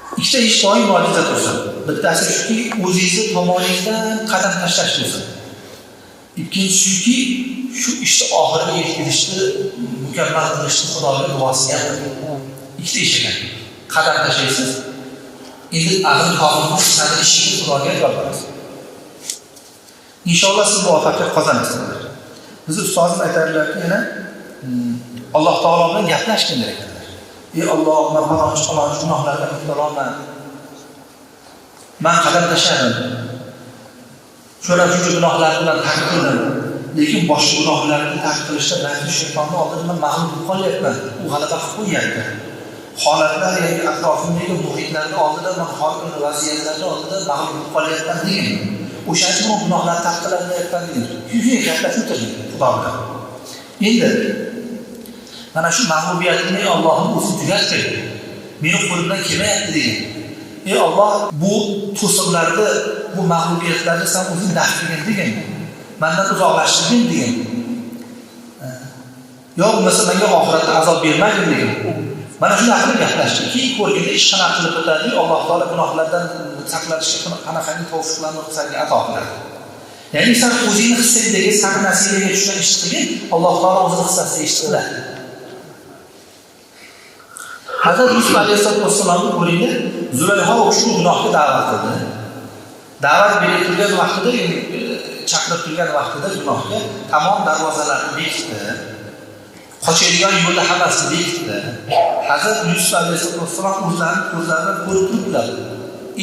Ikkita ish doim yodingizda tursin. Bittasi shuki, o'zingizni tomoningizdan qadam tashlash bo'lsin. Ikkinchisi shuki, shu ishni oxiriga yetkazishni, mukammal qilishni Xudoga duosini ham qiling. Ikkita ish ekan. Qadam tashlaysiz. Endi ag'ir komil sani ishingni Xudoga yolvorasiz. Inshaalloh siz muvaffaqiyat qozonasiz. Biz ustozim aytadilarki, yana Alloh taolo bilan gaplashgin der ekanlar. Ey Alloh, men falonchi falonchi gunohlarga mubtaloman. Men qadam tashladim. Shuncha gunohlar bilan tark qildim. Lekin boshqa gunohlarni tark qilishda nafs shaytonni oldida men mag'lub bo'lib qolyapman. U g'alaba qilib qo'yyapti. Holatlar yoki atrofimdagi muhitlarning oldida men holat vaziyatlarning oldida mag'lub bo'lib qolyapman degan. O'shaning uchun gunohlarni tark qilolmayapman degan. Shunday gaplashib o'tirdim Xudo bilan. Endi mana shu mag'lubiyatimni Allohim o'zi tugatdi. Meni qo'limdan kelmayapti degan. Ey Alloh, bu to'siqlarni, bu mag'lubiyatlarni sen o'zing daf qilgin degan. Mendan uzoqlashtirgin degan. Yo bo'lmasa menga oxiratda azob bermagin degan. Mana shunday qilib gaplashdik. Keyin ko'rganda ish qanaqa qilib o'tadi, Alloh taolo gunohlardan saqlanishga qanaqangi tavfiqlarni senga ato qiladi. Ya'ni sen o'zingni hissangdagi, seni nasibaga tushgan ishni qilgin, Alloh taolo o'zini hissasida ishni qiladi. Hazrat Yusuf alayhissalatu vassalomni ko'ringda, Zulayho u kishini gunohga da'vat qildi. Da'vat berib turgan vaqtida, chaqirib turgan vaqtida gunohga tamom darvozalarni bekitdi. Qochadigan yo'lda hammasini bekitdi. Hazrat Yusuf alayhissalatu vassalom o'zlarini ko'zlari ko'rib turibdilar.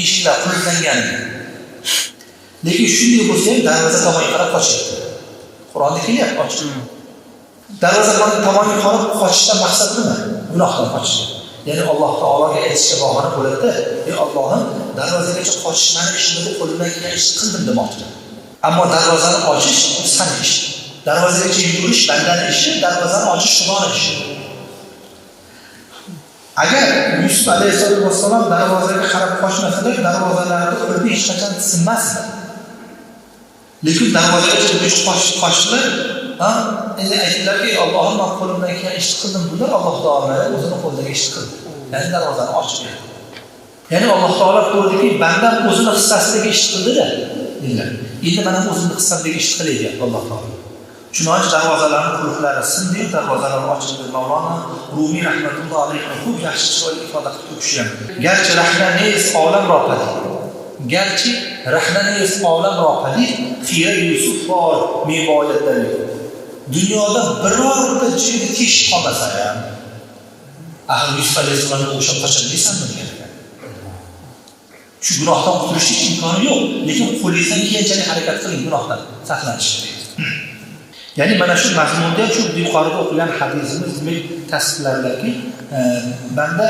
Eshiklar qulflanganini. Lekin shunday bo'lsa ham darvoza tomonga qarab qochyapti. Qur'onda kelyapti ochiq. Darvoza tomonga qarab qochishdan maqsad nima? Gunohdan qochish. Ya'ni Alloh taologa aytishga bahona bo'ladi-da, ey Allohim, darvozagacha qochish meni ishim, qo'limdan kelgan ishni qildim demoqchi. Ammo darvozani ochish sani ish. Darvozagacha yugurish bandani ishi, darvozani ochish Xudoning ishi. Agar Yusuf alayhissalatu vassalom darvozaga qarab qochmasalar, darvozalarni qo'lida hech qachon sinmasdi. Lekin darvozagacha qochdilar, endi aytdilarki, Allohim, men qo'limdan kelgan ishni qildim dedilar. Alloh taolo o'zini qo'lidagi ishni qildi. Ya'ni darvozani ochib berdi. Ya'ni Alloh taolo ko'rdiki, bandam o'zini hissasidagi ishni qildi-da, dedilar. Endi men ham o'zimni hissamdagi ishni qilay deyapti Alloh taolo. Chunonchi darvozalarning qulflari sindi, darvozalar ochildi. Mavlona Rumiy rahmatullohi alayhi ko'p yaxshi chiroyli ifoda qilib o'tishgan. Garchi rahna nes olam ro padid. Garchi rahna nes olam ro padid, xira Yusuf bor mevoyatlar. Dunyoda birorta joyda teshik qolmasa ham, axir Yusuf alayhissalomga o'xshab qocholmaysanmi degan ekan. Shu gunohdan qutulishning imkoni yo'q, lekin qo'lingizdan kelgancha harakat qiling gunohdan saqlanishga. Ya'ni mana shu mazmunda ham shu yuqorida o'qilgan hadisimiz demak tasdiqlarki, banda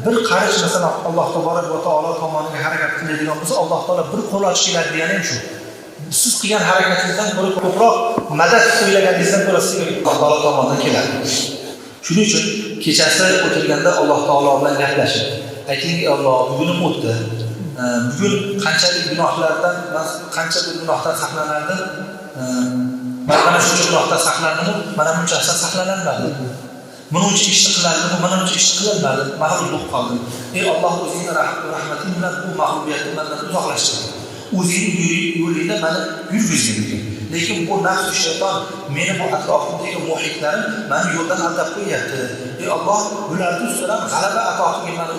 bir qarich masalan Alloh taborak va taolo tomoniga harakat qiladigan bo'lsa, Alloh taolo bir qo'l ochib keladi degani ham shu. Siz qilgan harakatingizdan ko'ra ko'proq madad qo'ylaganingizdan ko'ra sizga Alloh taolo tomonidan keladi. Shuning uchun kechasi o'tirganda Alloh taolo bilan gaplashing. Ayting, ey Alloh, bugunim o'tdi. Bugun qanchalik gunohlardan, qanchalik gunohdan saqlanardim? Mana shuncha gunohdan saqlandim, mana bunchasidan saqlanolmadim. Bununcha ishni qilardim, mana buncha ishni qilolmadim, mag'lub bo'lib qoldim. Ey Alloh, o'zingni rahmating bilan bu mag'lubiyatni mendan uzoqlashtir. O'zingni yo'lingda meni yurgizgin degan. Lekin bu nafs shayton meni bu atrofimdagi muhitlarim meni yo'ldan aldab qo'yyapti. Ey Alloh, bularni ustidan g'alaba ato qilgin meni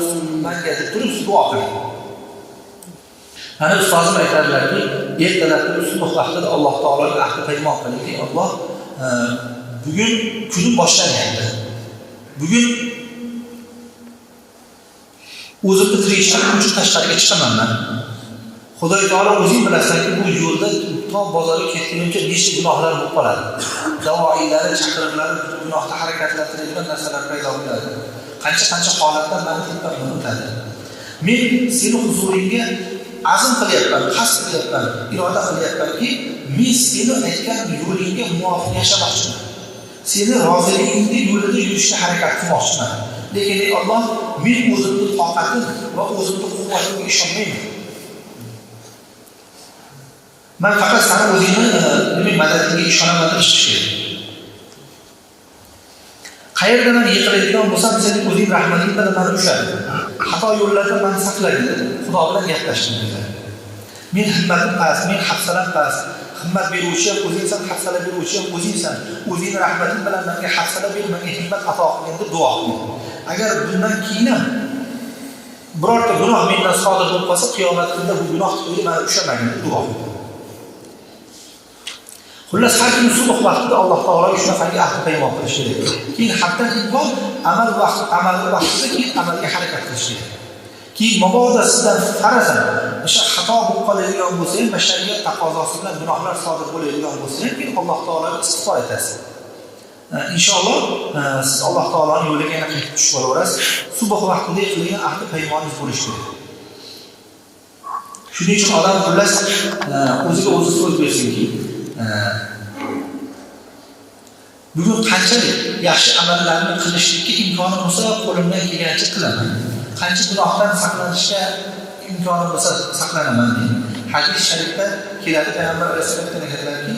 menga deb turib duo qiling. Ana ustozim aytadilarki, ertalabki subh vaqtida Alloh taologa ahd paymon qiling. Ey Alloh, bugun kunim boshlanyapti. Bugun o'zimni tirikchiligim uchun tashqariga chiqaman men. Xudo taolo o'zing bilasanki, bu yo'lda to bozorga ketgunimcha nechta gunohlar bo'lib qoladi. Davoiylari, chaqiriqlari, gunohda harakatlantiradigan narsalar paydo bo'ladi. Qancha-qancha holatlar meni tepamdan o'tadi. Men seni huzuringga azm qilyapman, qasd qilyapman, iroda qilyapmanki, men seni aytgan yo'lingga muvofiq yashamoqchiman. Seni roziligingni yo'lida yurishga harakat qilmoqchiman. Lekin ey Alloh, men o'zimni toqatim va o'zimni quvvatimga ishonmayman. Men faqat seni o'zingni demak madadingga ishonaman deb chiqish kerak. Qayerda men yiqiladigan bo'lsam, sening o'zing rahmating bilan meni ushlagin. Xato yo'llardan meni saqlagin deb Xudo bilan gaplashdim dedilar. Men himmatim past, men hafsalam past. Himmat beruvchi ham o'zingsan, hafsala beruvchi ham o'zingsan. O'zing rahmating bilan menga hafsala ber, menga himmat ato qilgin deb duo qildim. Agar bundan keyin ham birorta gunoh mendan sodir bo'lib qolsa, qiyomat kunida bu gunoh tufayli meni ushlamagin deb duo qildim. Xullas, har kuni subh vaqtida Alloh taologa shunaqangi ahd paymon qilish kerak. Keyin hatto imkon amal vaqti, amal vaqtida keyin amalga harakat qilish kerak. Keyin mabodo sizdan farazan o'sha xato bo'lib qoladigan bo'lsa ham, shariat taqozosi bilan gunohlar sodir bo'ladigan bo'lsa ham, keyin Alloh taologa istig'for etasiz. Inshaalloh siz Alloh taoloning yo'liga yana qaytib tushib olaverasiz. Subh vaqtida qilgan ahd paymoningiz bo'lishi kerak. Shuning uchun odam xullas o'ziga o'zi so'z bersinki, bugun qanchalik yaxshi amallarni qilishlikka imkoni bo'lsa, qo'limdan kelgancha qilaman. Qancha gunohdan saqlanishga imkoni bo'lsa, saqlanaman deydi. Hadis sharifda keladi, payg'ambar alayhissalom aytgan ekanlarki,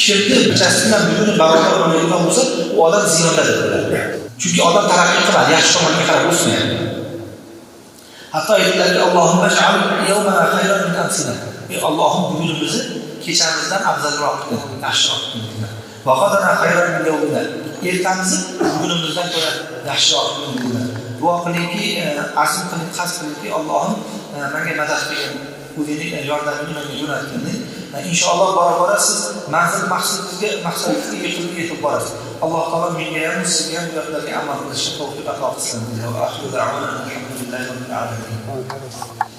kimni bichasi bilan buguni barobar bo'ladigan bo'lsa, u odam ziyonda dedilar. Chunki odam taraqqiy qiladi, yaxshi tomonga qarab o'smaydi. Hatto aytdilarki, Allohumma ij'al yawmana khayran min amsina. Ey Allohim, bugunimizni kechamizdan afzalroq qilgin, yaxshiroq qilgin. Va g'adana khayran min yawmina. Ertamizni bugunimizdan ko'ra yaxshiroq qilgin dedilar. Duo qilingki, azm qiling, qasd qilingki, Allohim menga madad qilgin, o'zining yordamini menga jo'natgin. Inshaalloh bora-bora siz manzil maqsadingizga yetib borasiz. Alloh taolo menga ham, sizga ham bu gaplarga amal qilishga tavfiq ato qilsin. Va axiru da'vana alhamdulillahi robbil alamin.